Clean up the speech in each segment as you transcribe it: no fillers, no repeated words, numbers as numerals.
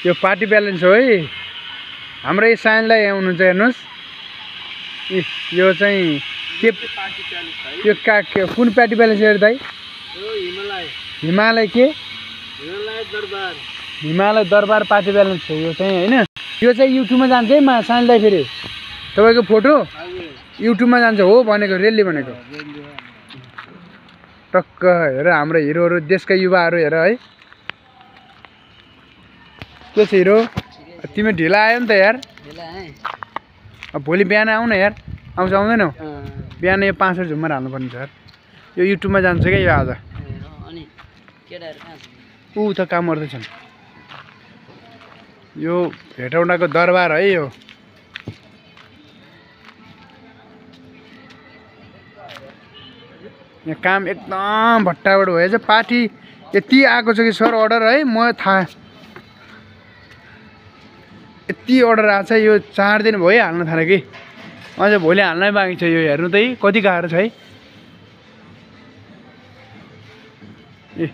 यो party balance हो है। हाम्रो यो साइनलाई आउनुहुन्छ हेर्नुहोस्। यो चाहिँ के यो कुन पार्टी ब्यालेन्स हेर दाइ? हिमालय के? हिमालय दरबार पार्टी ब्यालेन्स हो यो चाहिँ होइन। यो चाहिँ युट्युबमा जान्छ है साइनलाई फेरि तपाईँको फोटो युट्युबमा जान्छ हो भनेको रेली भनेको। टक्क हेर हाम्रो हिरोहरू देशका युवाहरू हेर है। के छ हिरो? तिमी ढिला आयो नि त यार। अब भोलि बिहान आऊ न यार। आउँछ आउँदैनौ? बिहान यो 500 झुम्मर हाल्नुपर्ने छ यार। यो युट्युबमा जान्छ क्या यो आज। ऊ त काम गर्दैछन्। यो हेटौँडाको दरबार है यो। यहाँ काम एकदम भट्टाबाट भएछ। पार्टी यति आएको छ कि सर अर्डर है म थाहा यति अर्डर आएको छ। यो 4 दिन भयो हाल्न थाल्यो कि अझ भोलि हाल्नै बाँकी छ। यो हेर्नु त कति गाह्रो छ है। ए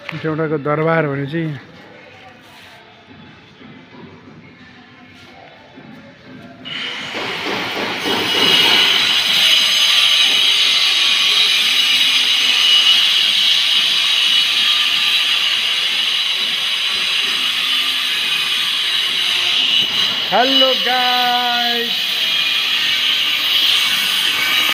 हेटौँडाको दरबार भनेपछि हेलो गाइस।